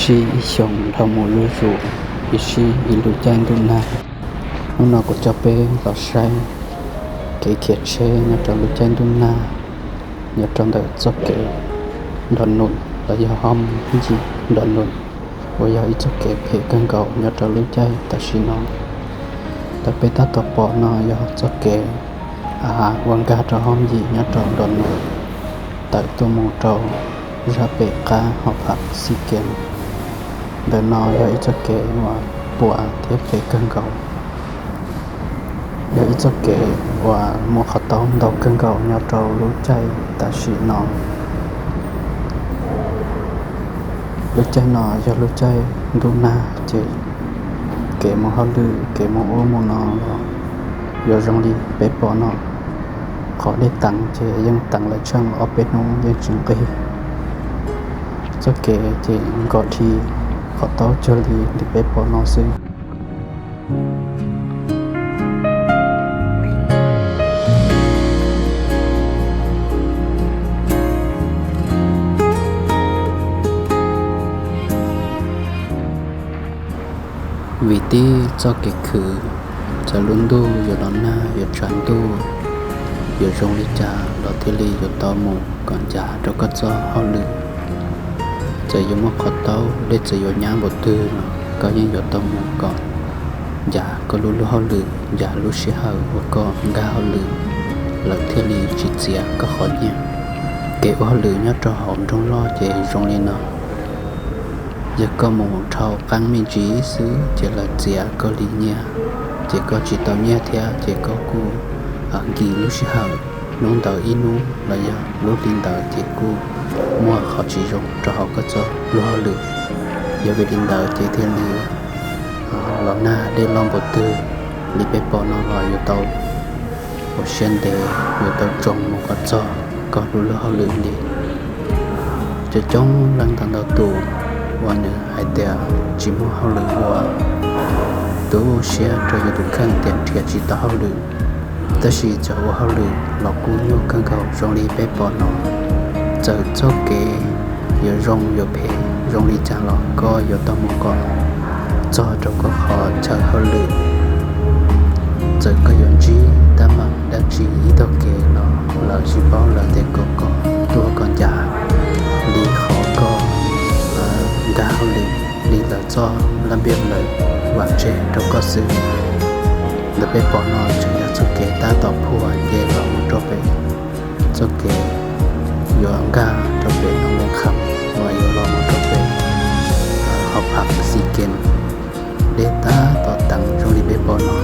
Sib ib xyoos dhau mus zuj zus, ib sib ib lub caij ntuj nag. Hnub no kuv coj peb los saib kev khiav tsheb nyob rau lub caij ntuj nag, nyob rau ntawm txoj kev Nrog Num los yog Hom Yim Nrog Num, uas yog ib txoj kev phem kawg nkaus nyob rau lub caij tam sim no. Ntawm peb tab tom pom no yog txoj kev ua nkag rau Hom Yim nyob rau Nrog Num, tawm tuaj mus rau zaj pem qab Hom Pham Xi Kees. Ntawm no yog ib txoj kev uas puas thiab phem kawg nkaus, yog ib txoj kev uas muaj qhov taub ntau kawg nkaus nyob rau lub caij tam sim no. Lub caij no yog lub caij ntuj nag ces kev mus hauj lwm, kev mus ub mus no los yuav zoo li peb pom no. Qhov dej teev ces yeej teev lawm tsheej ob peb hnub yeej tsis nqig. Txoj kev ces nkos dhi qhov taub cuag li li peb pom no xwb. Vim tib txoj kev khwv, txawm lub ntuj yuav los nag yuav tshav ntuj, yuav zoo li cas los thiaj li yuav tau mus kom ncav rau koj txoj hauj lwm. Txawm yuav muaj qhov taub, dej txawm yuav nyab npaum twg los koj yeej yuav tau mus kom ncav koj lub lub hauj lwm, ncav lub sij hawm uas koj nkag hauj lwm lawm thiaj li tsis txiav koj qhov nyiaj. Kev ua hauj lwm nyob rau hauv nroog loj ces zoo li no. Yog koj mus dhau qeeb me ntsis xwb ces lawv txiav koj li nyiaj, ces koj tsis tau nyiaj thiab ces koj kuj nkis lub sij hawm, hnub ntawd ib hnub los yog lub hli ntawd ces kuj muaj qhov tsis zoo rau hauv koj txoj lub hauj lwm. Yog vim li ntawd ces thiaj li los nag dej loj npaum twg li peb pom no los yuav tau ua siab ntev, yuav tau tsoo mus kom txog koj lub lub hauj lwm li. Cov coob leej ntau ntau tus uas nws hais tias tsis muaj hauj lwm ua, tu siab rau yus tus kheej tias nrhiav tsis tau hauj lwm, tab sis txawm ua hauj lwm los kuj nyuaj kawg nkaus zoo li peb pom no. Txawm txoj kev yuav zoo yuav phem zoo li cas los koj yuav tau mus kom txog rau koj qhov chaw hauj lwm. Txawm koj yuav ntsib teeb meem dab tsi ib tog kev los lawv tsis paub lawv tias kom koj tuag kom ncav li qhov koj nkag hauj lwm li lawv txoj laj npiab lawv vam tseg rau koj xwb. Ntawm peb pom no tseem yog txoj kev tab tom phua nce los mus rau pem, txoj kev yuav nkag rau pem no mus kham uas yuav los mus rau pem Hom Pham Xi Kees. Dej tab tom teev zoo li peb pom no.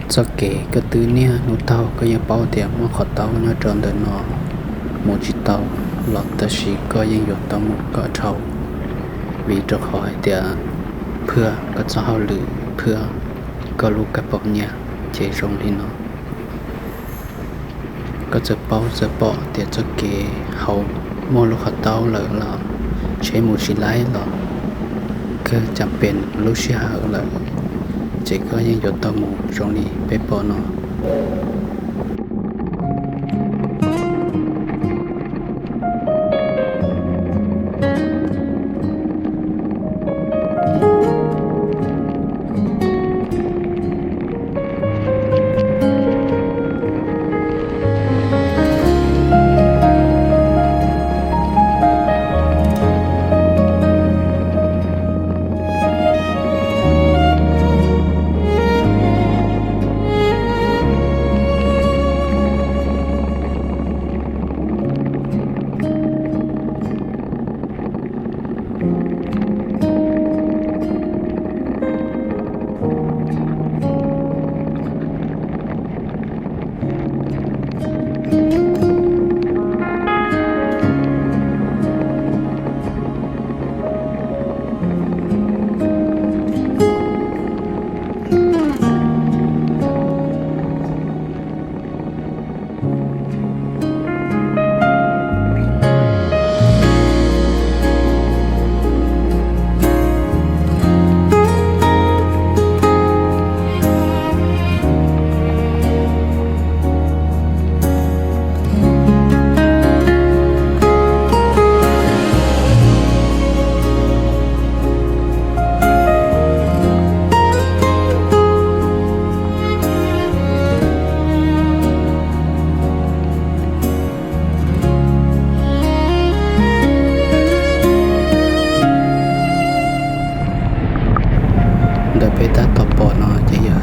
Txoj kev koj twb niaj hnub taug koj yeej paub tias muaj qhov taub nyob rau ntawm no, mus tsis tau los tab sis koj yeej yuav tau mus kom dhau, vim rau qhov hais tias phwaj koj txoj hauj lwm, phwaj koj lub kab paus nyiaj ces zoo li no. Koj txawm paub txawm pom tias txoj kev hauv muaj lub qhov taub lawm los tsheb mus tsis laib los kawg cam pes lub sij hawm lawm, ces koj yeej yuav tau mus zoo li peb pom no.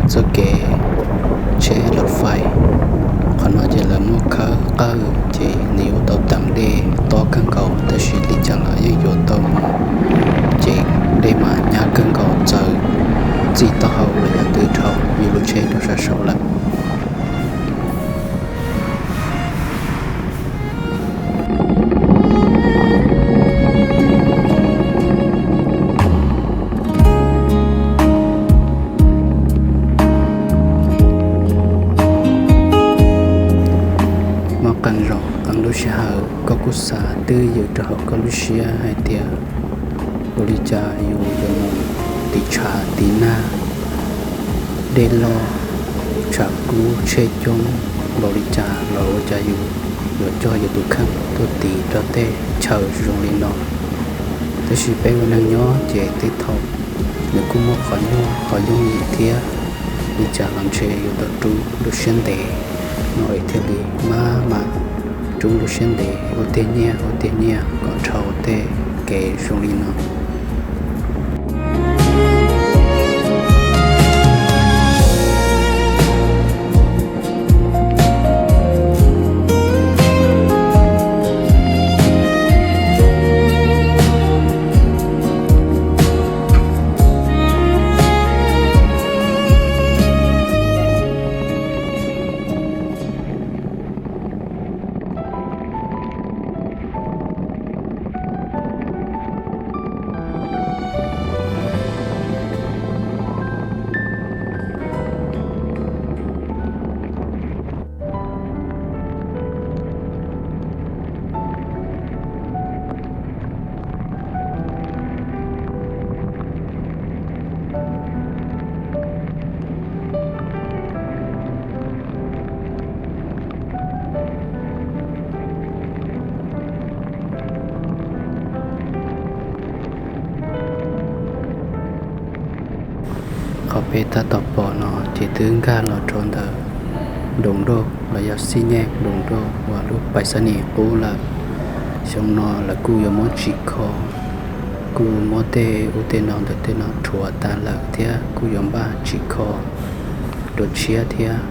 txoj kev tsheb laus fais. Qhov no ces lawv muab khawb qawj ces nws yuav tau teem dej tob kawg nkaus, tab sis li cas los yeej yuav tau mus, ces dej mas nyab kawg nkaus txaws txij taub hau los yog twb dhau yus lub tsheb rau sab saud lawm. Muaj qee zaus qee lub sij hawm koj kuj xav twb ywm rau hauv koj lub siab hais tias ua li cas yus yuav mus tim tshav tim nag, dej loj, tshav kub tsheb coob npaum li cas los ua cas yus yuav coj yus tus kheej tuaj tiv rau tej chaw zoo li no. Tab sis peb ua neeg nyob ces tej thaum nws kuj muaj qhov nyuaj qhov yooj yim thiab, li cas los ntshe yuav tau rub lub siab ntev no es thiaj li maj mam rub lub siab ntev ua tiag nyiaj ua tiag nyiaj kom dhau tej kev zoo li no. Qhov peb tab tom pom no ces twb nkag los rau ntawm Doo Doj los yog Xib Nyej Doo Doj uas lub pais xab nis qub lawm. Xyoo no lawv kuj yuav muab tsim kho, kuj muab tej ub tej no ntawm tej no rhuav tas lawm thiab kuj yuav npaj tsim kho dua tshiab thiab.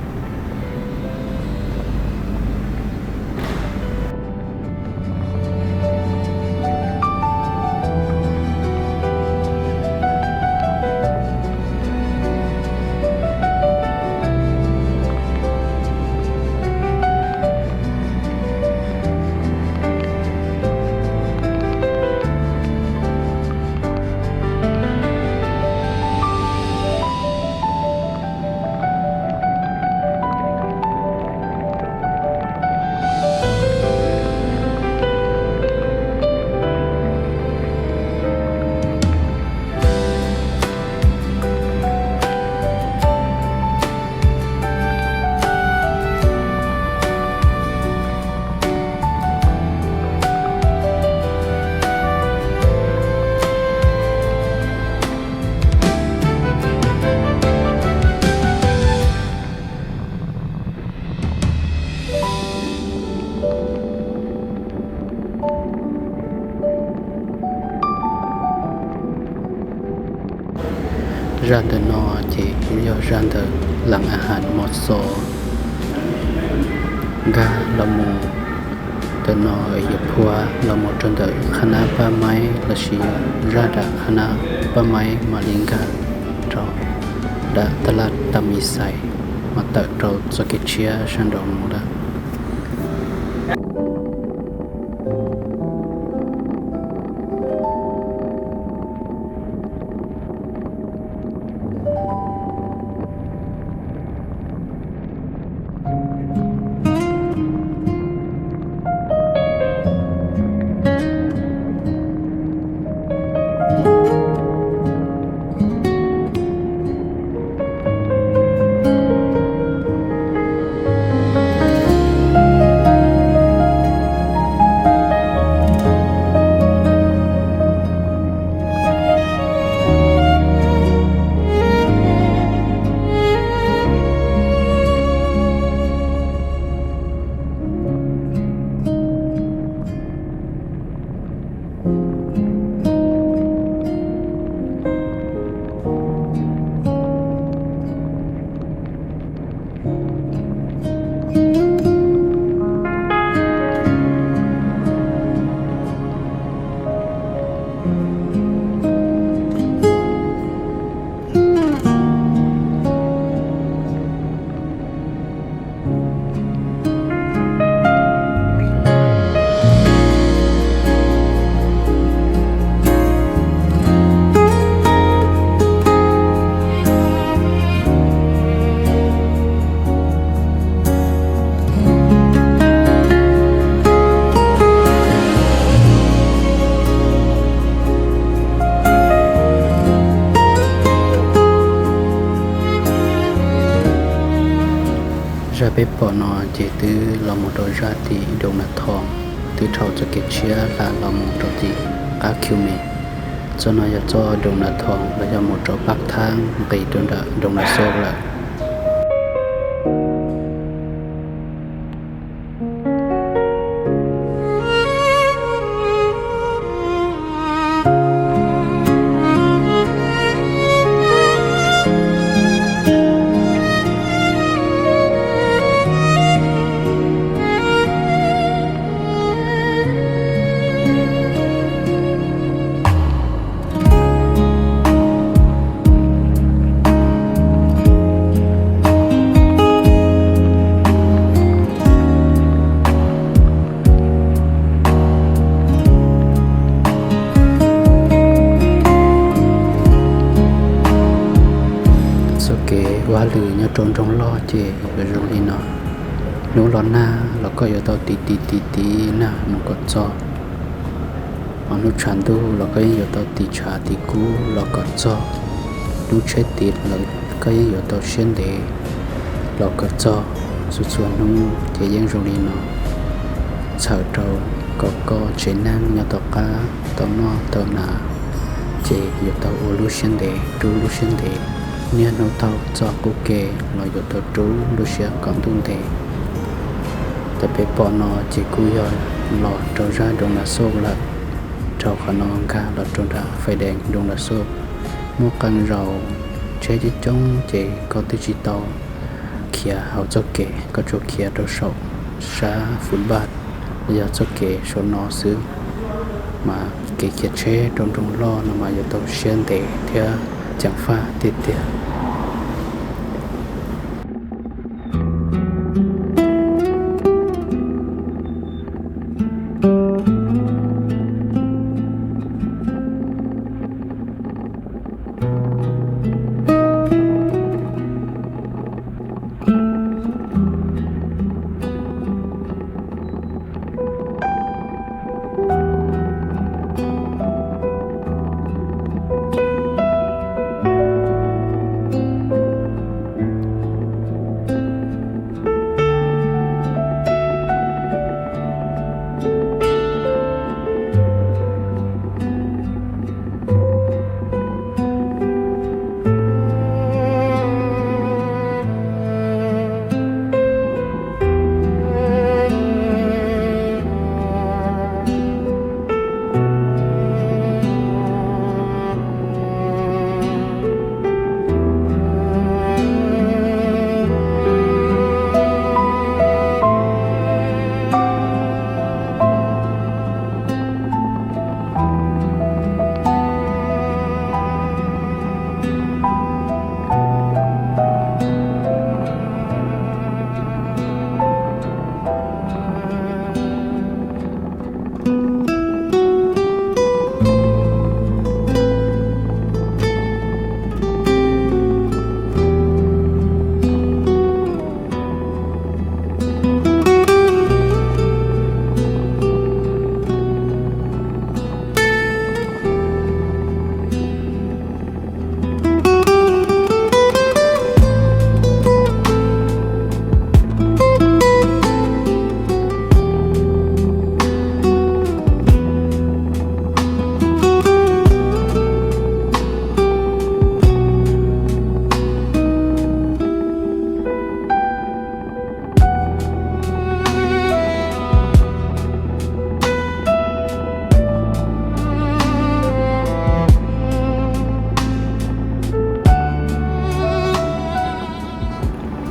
Zaj ntawm no ces yog zaj ntawm Lees A Has Mos Xos nkag los mus ntawm no, yuav phua los mus rau ntawm qhab nab Paj Maib lossis zaj nram qhab nab Paj Maib mam li nkag rau nram tab laj Tam Mis Xais, mas tawm rau txoj kev tshiab sab nraud mus lawm. Peb pom no ces twb los mus rau zaj tim Doo Nas Thoo, twb dhau txoj kev tshiab hla los mus rau tim qab Khiu Mes. Txoj no yog txoj Doo Nas Thoo los yog mus rau Pab Thaab nqis rau nram Doo Nas Xauj lawm. Txoj kev ua hauj lwm nyob rau nroog loj ces yuav zoo li no. Hnub los nag los koj yuav tau tiv tiv tiv tiv nag mus kom txog. Ho hnub tshav ntuj los koj yeej yuav tau tiv tshav tiv kub los kom txog. Hnub tsheb tiv los koj yeej yuav tau siab ntev los kom txog. Txhua txhua hnub ces yeej zoo li no, txhawm rau kom koj tsev neeg nyob tom qab tau noj tau hnav, ces yuav tau ua lub siab ntev, rub lub siab ntev. Niaj hnub taug txoj qub ke los yuav tau rub lub siab kom ntuj ntev. Tam peb pom no ces kuj yog los rau zaj Doo Nas Xauj lawm. Dhau qhov no nkag los rau nram fais dees Doo Nas Xauj, muaj qee zaus tsheb coob coob ces koj twb tsis tau khiav hauv txoj kev, koj tsuas khiav rau saum sab fub npaj los yog txoj kev saum no xwb. Mas kev khiav tsheb rau nroog loj no mas yuav tau siab ntev thiab ceev faj tiag tiag.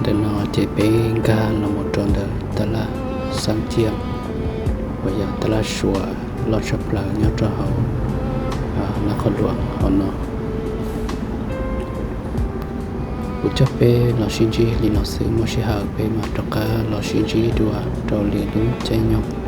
Ntawm no ces peb nkag los mus rau ntawm tab laj Xab Ciaj, uas yog tab laj suav loj tshaj plaws nyob rau hauv Nab Qhov Luam hauv no. Kuv coj peb los sib ntsib li no xwb, muaj sij hawm peb mam rov qab los sib ntsib dua rau lwm lub caij nyoog.